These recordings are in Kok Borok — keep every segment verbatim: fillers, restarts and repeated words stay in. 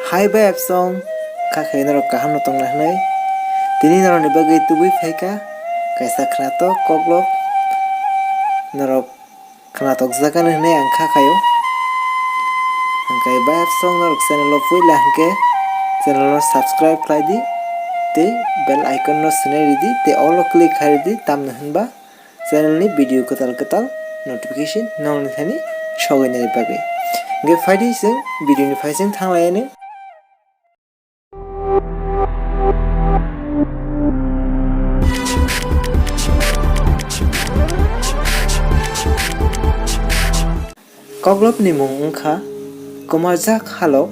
Hai bai absong, kha khe norok kaham no tongna hwnwi. Tini norokni bagwi tubui phaikha kaisa khwnatok koklop, norok khwnatokjakani hwnwi ang kha khaio. Hwnkhe bai absong norok channel o puila hwnkhe channel no subscribe khlai di tei bell icon no swnwi ridi tei all o click khai ridi, tamni hwnba channel ni video kwtal kwtal notification nongni thani sogwi nai bagwi. Hwnkhe phaidi chwng video ni phaising thanglai ani. Koklopni mung wngkha Kwmajak Halok.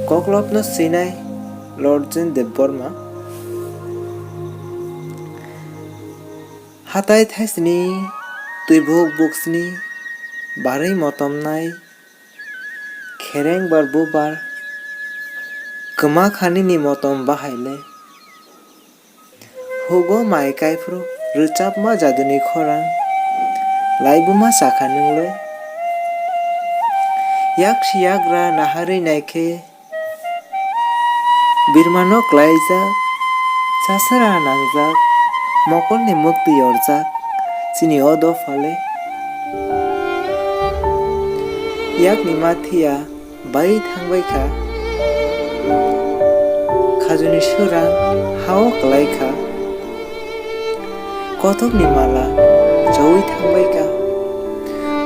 Koklopno swinai Lord Jen Debbarma. Hatai thaisni, twibuk buksni, barwi motomnai, khereng bar bubar, kwma kha nini motom bahai le. Hugo mai kaiphuru rwchapma jaduni khorang, laibuma sakha nwng le. Yak si yagra naharwi naikhe, birmano klaijak, chasara nangjak, mokolni mwktwi yorjak, chini o dopha le. Yakni mathiya bai thangbai kha, khajuni sura hao kwlai kha, kothokni mala chowi thangbai kha,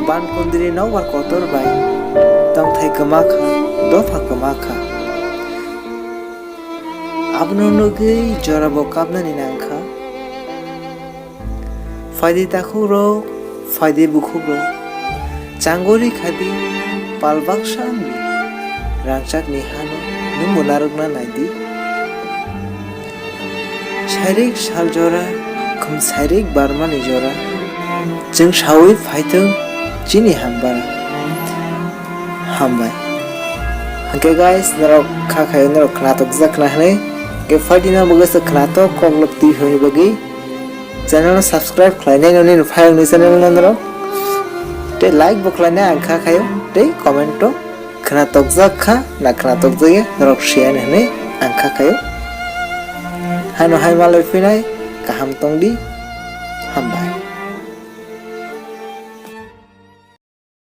bankundri nokbar kotor bai tongthai kwma kha, dopha kwma kha. Abono nugwi jorabo kapnani nangkha. Phaidi takhukrok, phaidi bukhukrok, changori khadi pal baksa wngdi. Rangchakni hano nwngbo narwkna naidi. Sairik sal jora, khum sairik barmani jora, chwng saui phaithwng chini hambara. Hambai. Hwnkhe guys, norok kha khaio norok khwnatok jak khna hwnwi. Hwnkhe phaidi no bo gasa khwnatok koklop twi hwnwi bagwi. Channel no subscribe khlainai nini phayokni channel no norok. Tei like bo khlainai ang kha khaio. Tei comment o khwnatok jak kha na khwnatok jak ya norok siya hwnwi ang kha khaio. Hano hai malai phinai kaham tongdi. Hambai.